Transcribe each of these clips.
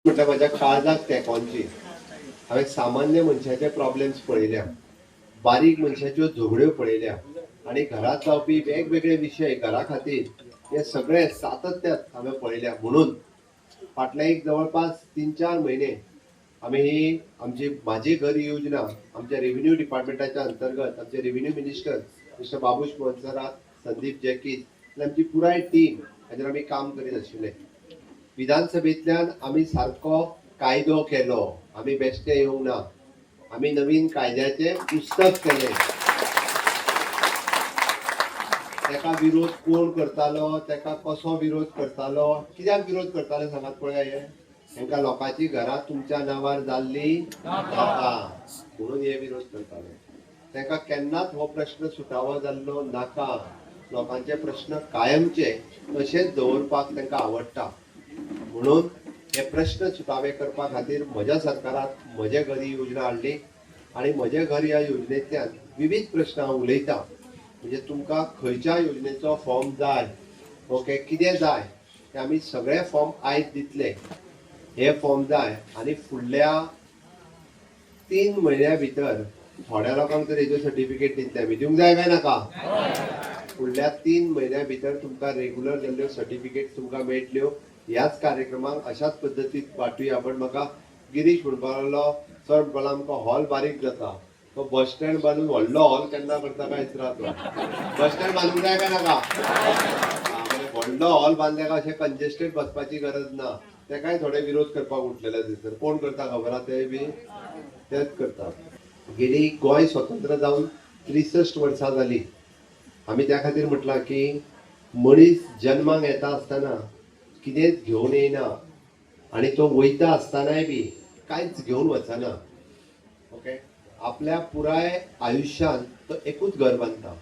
म्हटल्यार म्हाज्या काळजाक तेंकोनची. हांवें सामान्य मनशाचे प्रॉब्लेम्स पळयल्या, बारीक मनशाच्यो झगड्यो पळयल्या आनी घरांत जावपी वेगवेगळे विशय घरा खातीर हे सगळे सातत्यात हांवें पळयल्या. म्हणून फाटले एक जवळपास 3-4 म्हयने आमी ही आमची माझी घर योजना आमच्या रेव्हेन्यू डिपार्टमेंटाच्या अंतर्गत आमचे revenue minister mister Babush Monserrate, Sandeep Jackies आनी आमची पुराय टीम हाजेर आमी काम करीत आशिल्ले. विधानसभेंतल्यान आमी सारको कायदो केलो, आमी बेश्टे येवंक ना, आमी नवीन कायद्याचें पुस्तक केलें. तेका विरोध कोण करतालो, तेका कसो विरोध करतालो, कित्याक विरोध करताले सांगात पळया. हे तांकां लोकांची घरां तुमच्या नांवार जाल्ली नाका म्हणून हे विरोध करताले. तांकां केन्नाच हो प्रश्न सुटावो जाल्लो नाका, लोकांचे प्रश्न कायमचे तशेंच दवरपाक तांकां आवडटा. म्हणून हे प्रश्न सुटावे करपा खातीर म्हज्या सरकारान म्हजें घर ही योजना हाडली आनी म्हजें घर ह्या योजनेंतल्यान विविध प्रश्न हांव उलयतां. म्हणजे तुमकां खंयच्या योजनेचो फॉर्म जाय, ओके, कितें जाय ते आमी सगळे फॉर्म आयज दितले. हे फॉर्म जाय आनी फुडल्या 3 म्हयन्या भितर थोड्या लोकांक तर हेज्यो सर्टिफिकेट दितले आमी. दिवंक जाय काय नाका? फुडल्या 3 म्हयन्या भितर तुमकां रेगुलर जाल्ल्यो सर्टिफिकेट तुमकां मेळटल्यो. ह्याच कार्यक्रमाक अशाच पद्दतीन वांटुया. पण म्हाका गिरीश म्हणपाक लागलो, सर म्हणपाक आमकां हॉल बारीक जाता, तो बस स्टँड बांदून व्हडलो हॉल केन्ना करता काय विचारा. तो बस स्टँड बांदूंक जाय काय नाका? व्हडलो हॉल बांदले काय अशें कंजेस्टेड बसपाची गरज ना. तेकाय थोडे विरोध करपाक उठलेले दिसता. कोण करता खबर आहा, ते बी तेच करतात. गेली गोंय स्वतंत्र जावन 63 वर्सां जाली. आमी त्या खातीर म्हटलां की मनीस जन्माक येता आसतना कितेंच घेवन येयना आनी तो वयता आसतनाय बी कांयच घेवन वचना. ओके, आपल्या पुराय आयुश्यांत तो एकूच घर बांदता,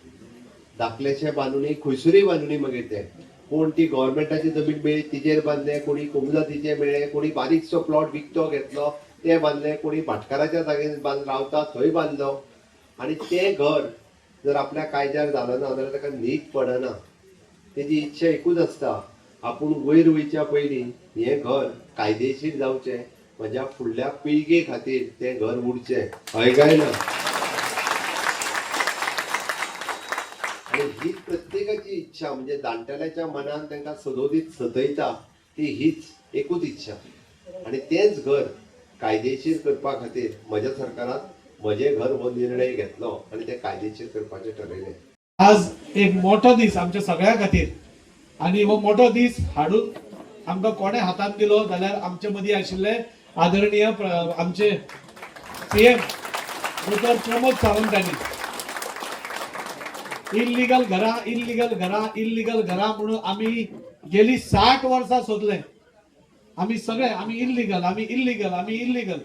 धाकलेशें बांदुनी, खंयसरूय बांदुनी. मागीर तें कोण ती गव्हर्मेंटाची जमीन मेळ्ळी तिजेर बांदलें, कोणी कोमुजातीचें मेळ्ळें, कोणी बारीकसो प्लॉट विकतो घेतलो तें बांदलें, कोणी भाटकाराच्या जागेर रावता थंय बांदलो. आनी तें घर जर आपल्या कायद्यार जालो ना जाल्यार ताका न्हीद पडना. तेजी इच्छा एकूच आसता, आपूण वयर वयच्या पयलीं हें घर कायदेशीर जावचें, म्हज्या फुडल्या पिळगे खातीर तें घर उरचें. हय काय ना? आनी हीच प्रत्येकाची इच्छा, म्हणजे जाणटेल्याच्या मनान तांकां सदोदीत सतयता ती हीच एकूच इच्छा. आनी तेंच घर कायदेशीर करपा खातीर म्हज्या सरकारान म्हजें घर हो निर्णय घेतलो आनी तें कायदेशीर करपाचें ठरयलें. आज एक मोठो दीस आमच्या सगळ्या खातीर आनी हो मोठो दीस हाडून आमकां कोणें हातांत दिलो जाल्यार आमचे मदीं आशिल्ले आदरणीय आमचे सीएम डॉक्टर प्रमोद सावंत हांणी. इल्लिगल घरां, इल्लिगल घरां, इल्लिगल घरां म्हणून आमी गेली 60 वर्सां सोदलें. आमी सगळे आमी इल्लिगल, आमी इल्लिगल, आमी इल्लिगल.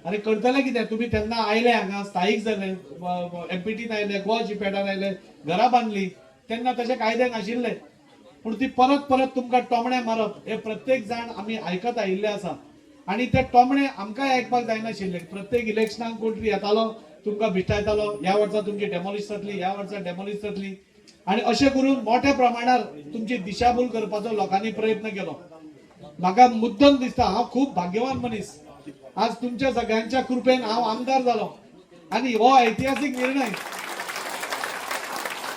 आनी करतले कितें? तुमी तेन्ना आयले हांगा, स्थायीक जाले, एमपीटीन आयले, गोवा शिपयार्डान आयले, घरां बांदली. तेन्ना तशे कायदे नाशिल्ले, पूण ती परत परत तुमकां टोमणे मारप हे प्रत्येक जाण आमी आयकत आयिल्ले आसा. आनी ते टोमणे आमकांय आयकपाक जायनाशिल्ले. प्रत्येक इलेक्शनाक कोण तरी येतालो, तुमकां भिश्टायतालो, ह्या वर्सा तुमची डेमोलिश जातली, ह्या वर्सा डेमोलिश जातली. आनी अशें करून मोठ्या प्रमाणार तुमची दिशाभूल करपाचो लोकांनी प्रयत्न केलो. म्हाका मुद्दम दिसता हांव खूब भाग्यवान मनीस. आज तुमच्या सगळ्यांच्या कृपेन हांव आमदार जालो आनी हो ऐतिहासीक निर्णय,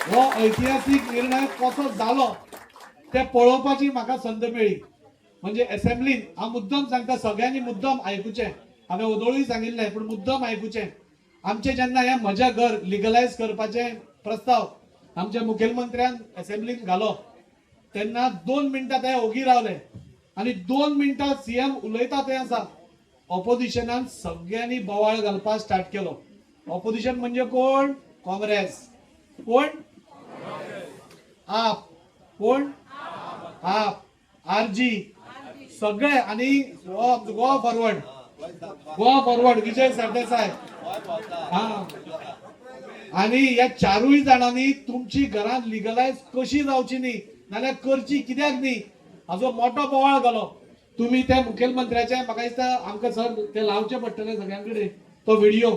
हो ऐतिहासीक निर्णय कसो जालो ते पळोवपाची म्हाका संद मेळ्ळी. म्हणजे एसेंब्लीन हांव मुद्दम सांगता, सगळ्यांनी मुद्दम आयकुचें. हांवें ओदोळूय सांगिल्लें, पूण मुद्दम आयकुचें. आमचें जेन्ना हें म्हजें घर लिगलायज करपाचें प्रस्ताव आमच्या मुखेलमंत्र्यान एसेंब्लीन घालो तेन्ना 2 मिनटां ते ओगी रावले आनी 2 मिनटां सीएम उलयता तें आसा, ऑपोजिशनान सगळ्यांनी बोवाळ घालपाक स्टार्ट केलो. ऑपोजिशन म्हणजे कोण? काँग्रेस. कोण? आप. कोण? आप, आरजी, सगळे. आनी गोवा फॉरवर्ड, गोवा फॉरवर्ड विजय सरदेसाय. हा, आनी ह्या 4 जाणांनी तुमची घरां लिगलायज कशी जावची न्ही नाल्यार करची कित्याक न्ही हाजो मोठो बोवाळ घालो. तुमी त्या मुखेलमंत्र्याचे म्हाका दिसता आमकां सर ते लावचे पडटले सगळ्यां कडेन तो व्हिडिओ.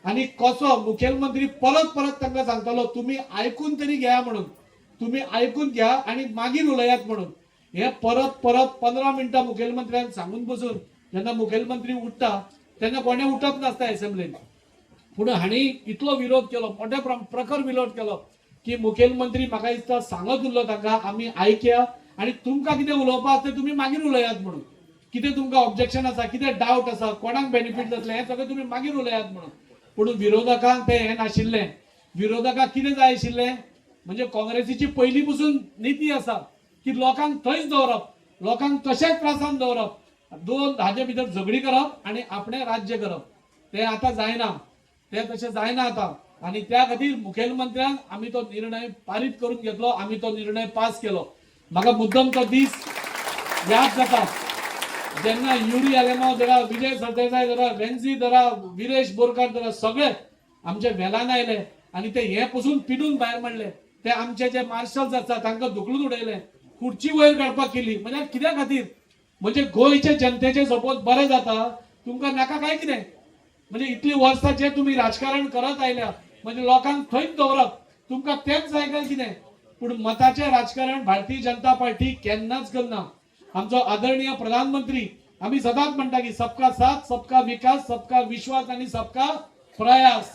आनी कसो मुखेलमंत्री परत परत तांकां सांगतालो तुमी आयकून तरी घेया म्हणून, तुमी आयकून घ्या आनी मागीर उलयात म्हणून. हे परत परत 15 मिनटां मुखेलमंत्र्यान सांगून बसून जेन्ना मुखेलमंत्री उठ्ठा तेन्ना कोणें उठप नासता एसेंब्लीन. पूण हांणी इतलो विरोध केलो, मोठ्या प्रखर विरोध केलो की मुखेलमंत्री म्हाका दिसता सांगत उरलो तांकां, आमी आयकया आनी तुमकां कितें उलोवपा आसा तें तुमी मागीर उलयात म्हणून. कितें तुमकां ऑब्जेक्शन आसा, कितें डावट आसा, कोणाक बेनिफीट जातलें हें सगळें तुमी मागीर उलयात म्हणून. पूण विरोधकांक तें हें नाशिल्लें. विरोधकांक कितें जाय आशिल्लें म्हणजे काँग्रेसीची पयलीं पसून निती आसा की लोकांक थंयच दवरप, लोकांक तशेंच त्रासान दवरप, दोन हाजे भितर झगडी करप आनी आपणें राज्य करप. तें आतां जायना, तें तशें जायना आतां. आनी त्या खातीर मुखेलमंत्र्यान आमी तो निर्णय पारीत करून घेतलो, आमी तो निर्णय पास केलो. म्हाका मुद्दम तो दीस याद जाता जेन्ना युरी आलेमाव धरा, विजय सरदेसाय धरा, रेन्झी धरा, विरेश बोरकार धरा, सगळे आमचे वेलान आयले आनी ते हे पसून पिनून भायर मारले. ते आमचे जे मार्शल्स आसा तांकां धुकलून उडयले, खुर्ची वयर काडपाक केली. म्हणजे कित्या खातीर? म्हणजे गोंयचे जनतेचे सपोज बरें जाता तुमकां नाका काय कितें? म्हणजे इतली वर्सां जे तुमी राजकारण करत आयल्या, म्हणजे लोकांक थंयच दवरप तुमकां तेंच जाय काय कितें? पूण मताचें राजकारण भारतीय जनता पार्टी केन्नाच करना. आमचो आदरणीय प्रधानमंत्री आमी सदांच म्हणटा की सबका साथ, सबका विकास, सबका विश्वास आनी सबका प्रयास.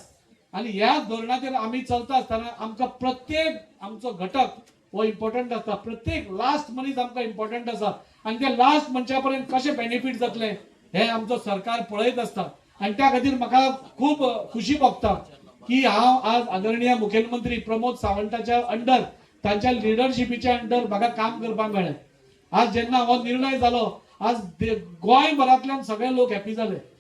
आनी ह्या धोरणाचेर आमी चलता आसतना आमकां प्रत्येक आमचो घटक हो इम्पॉर्टंट आसता, प्रत्येक लास्ट मनीस आमकां इम्पॉर्टंट आसा आनी त्या लास्ट मनशा पर्यंत कशें बेनिफीट जातलें हें आमचो सरकार पळयत आसता. आनी त्या खातीर म्हाका खूब खुशी भोगता की हांव आज आदरणीय मुखेलमंत्री प्रमोद सावंताच्या अंडर, तांच्या लिडरशिपीच्या अंडर म्हाका काम करपाक मेळ्ळें. आज जेन्ना हो निर्णय जालो, आज गोंयभरांतल्यान सगळे लोक हॅपी जाले.